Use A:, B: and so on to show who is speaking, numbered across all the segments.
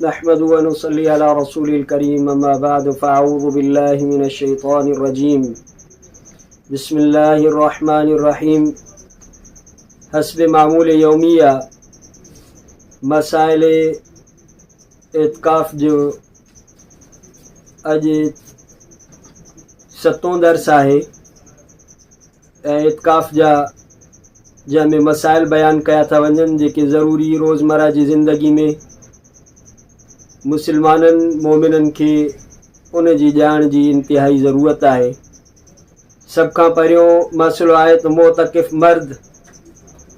A: نحمده ونصلي على رسوله الڪريم اما بعد فاعوذ بالله من الشيطان الرجيم بسم الله الرحمن الرحيم حسب معمول يوميه مسائل اعتڪاف جو اڄ ستون درس آهي ۽ اعتڪاف جا جنهن ۾ مسائل بيان ڪيا ٿا وڃن جيڪي ضروري روزمره جي زندگي ۾ مسلمانن مومنن کي ان جي ڄاڻ جي انتهائي ضرورت آهي. سڀ کان پهريون مسئلو آهي ته معتڪف مرد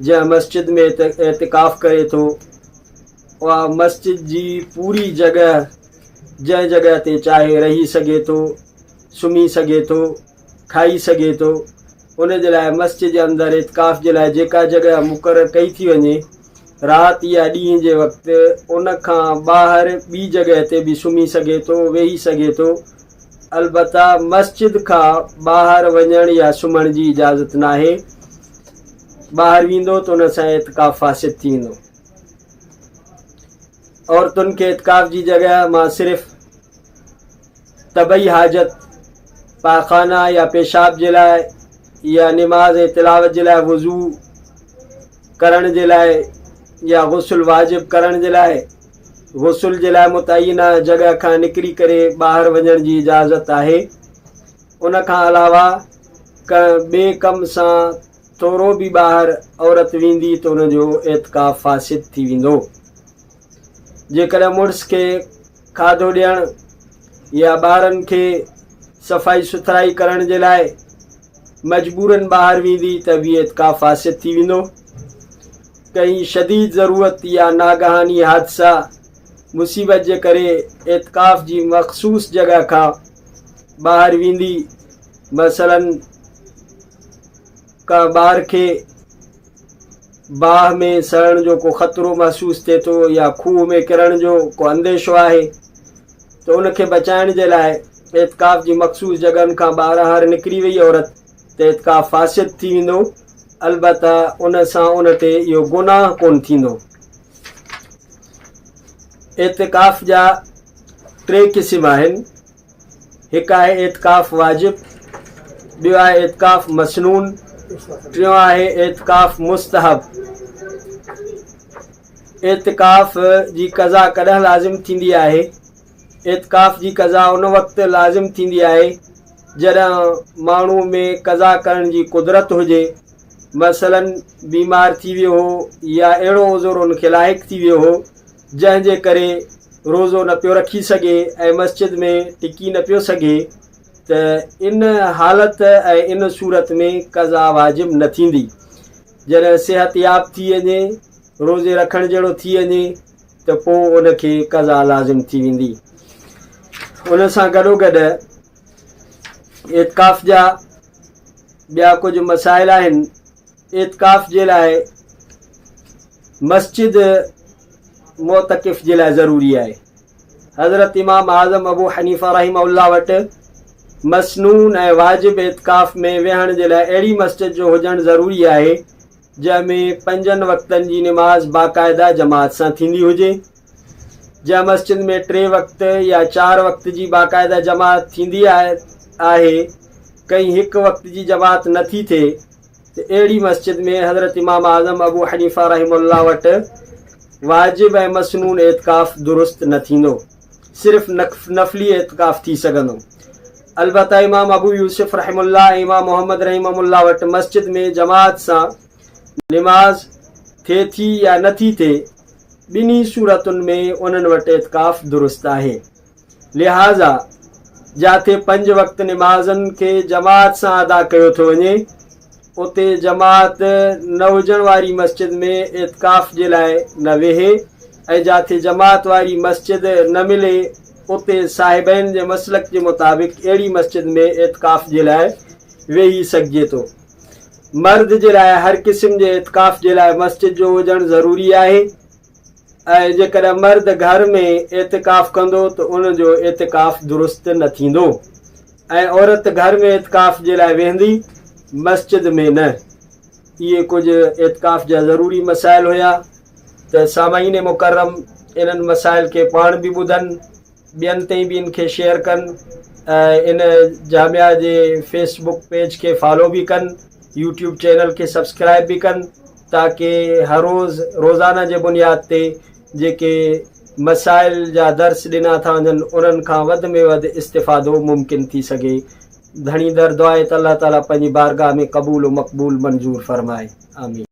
A: جنهن مسجد ۾ اعتڪاف ڪري ٿو اها مسجد جي پوري جڳهه جنهن جڳهه تي چاهي رهي سگهي ٿو، سمهي سگهي ٿو، کائي سگهي ٿو، ان جي لاء مسجد جي اندر اعتڪاف جي لاء جيڪا جڳهه مقرر ڪئي ٿي وڃي رات يا ڏينهن جي وقت ان کان ٻاهر ٻي جڳهه تي به سمهي سگهي ٿو، ويهي سگهي ٿو، البته مسجد کان ٻاهر وڃڻ يا سمهڻ جي اجازت ناهي، ٻاهر ويندو ته ان سان اعتڪاف فاسد ٿي ويندو. عورتن کي اعتڪاف جي جڳهه مان صرف طبعي حاجت، پاخانه يا پيشاب جي لاء يا نماز ۽ تلاوت جي لاء وضو ڪرڻ جي لاء يا غسل واجب ڪرڻ جي لاء غسل جي لاء متعينه جڳهه کان نڪري ڪري ٻاهر وڃڻ جي اجازت آهي. ان کان علاوه ڪنهن ٻئي ڪم سان ٿورو به ٻاهر عورت ويندي ته ان جو اعتڪاف فاسد ٿي ويندو. جيڪڏهن مڙس کي کاڌو ڏيڻ يا ٻارن کي صفائي سٿرائي ڪرڻ جي لاء مجبورن ٻاهر ويندي ته به اعتڪاف فاسد ٿي ويندو. ڪنهن شديد ضرورت يا ناگهاني حادثه، مصيبت جي ڪري اعتڪاف جي مخصوص جڳهه کان ٻاهر ويندي، مثلاً ڪنهن ٻار کي باهه ۾ سڙڻ جو ڪو خطرو محسوس ٿئي ٿو يا کوهه ۾ ڪرڻ جو ڪو انديشو آهي ته ان کي بچائڻ جي لاء اعتڪاف جي مخصوص جڳهن کان ٻاهر نڪري وئي عورت ته اعتڪاف فاسد ٿي ويندو البته ان سان ان تي اهو گناهه ڪونه ٿيندو. اعتڪاف جا ٽي قسم آهن. هڪ آهي اعتڪاف واجب، ٻيو آهي اعتڪاف مسنون، ٽيون آهي اعتڪاف مستحب. اعتڪاف جي قضا ڪڏهن لازم ٿيندي آهي؟ اعتڪاف جي قضا ان وقت لازم ٿيندي آهي جڏهن ماڻهو ۾ قضا ڪرڻ جي قدرت هجي، مثلاً بيمار ٿي ويو هو يا اهڙو عذر ان کي لاحق ٿي ويو هو جنهن جي ڪري روزو نه پيو رکي سگهي ۽ مسجد ۾ ٽڪي نه پيو سگهي ته ان حالت ۽ ان صورت ۾ قضا واجب نه ٿيندي. جڏهن صحت ياب ٿي وڃي، روزي رکڻ جهڙو ٿي وڃي ته پوء ان کي قضا لازم ٿي ويندي. ان سان گڏوگڏ اعتڪاف جا ٻيا ڪجهه مسائل آهن. اعتڪاف جي لاء مسجد معتڪف جي لاء ضروري آهي. حضرت امام اعظم ابو حنيفه رحمه الله وٽ مسنون ۽ واجب اعتڪاف ۾ ويهڻ جي لاء اهڙي مسجد جو هجڻ ضروري آهي جنهن ۾ پنجن وقتن جي نماز باقاعده جماعت سان ٿيندي هجي. جنهن مسجد ۾ ٽي وقت يا چار وقت جي باقاعده جماعت ٿيندي آهي ڪنهن هڪ وقت جي جماعت نٿي ٿئي ته اهڙي مسجد ۾ حضرت امام اعظم ابو حنيفه رحمه الله وٽ واجب ۽ مسنون اعتڪاف درست نه ٿيندو، صرف نفلي اعتڪاف ٿي سگهندو. البته امام ابو يوسف رحمه الله ۽ امام محمد رحمهم الله وٽ مسجد ۾ جماعت سان نماز ٿئي ٿي يا نه ٿي ٿئي، ٻنهي صورتن ۾ انهن وٽ اعتڪاف درست آهي. لهٰذا جاٿي پنج وقت نمازن کي جماعت سان ادا ڪيو ٿو وڃي، اتي جماعت نه هجڻ واري مسجد ۾ اعتڪاف جي لاء نه ويهي ۽ جاٿي جماعت واري مسجد نه ملي اتي صاحبين جي مسلڪ جي مطابق اهڙي مسجد ۾ اعتڪاف جي لاء ويهي سگهجي ٿو. مرد جي لاء هر قسم جي اعتڪاف جي لاء مسجد جو هجڻ ضروري آهي. ۽ جيڪڏهن مرد گهر ۾ اعتڪاف ڪندو ته ان جو اعتڪاف درست نه ٿيندو ۽ عورت گهر ۾ اعتڪاف جي لاء ويهندي مسجد ۾ نه. اهي ڪجهه اعتڪاف جا ضروري مسائل هيا. ته سامعين مڪرم انهن مسائل کي پاڻ به ٻڌن ٻين تائين به ان کي شيئر ڪن ۽ ان جامعه جي فيس بڪ پيج کي فالو به ڪن يوٽيوب چينل کي سبسڪرائب به ڪن تاڪه هر روز روزانه جي بنياد تي جيڪي مسائل جا درس ڏنا ٿا وڃن انهن کان وڌ ۾ وڌ استفادو ممڪن ٿي سگهي. ڌڻي در دعا آهي ته الله تعالي پنهنجي بارگاهه ۾ قبول و مقبول منظور فرمائي. آمين.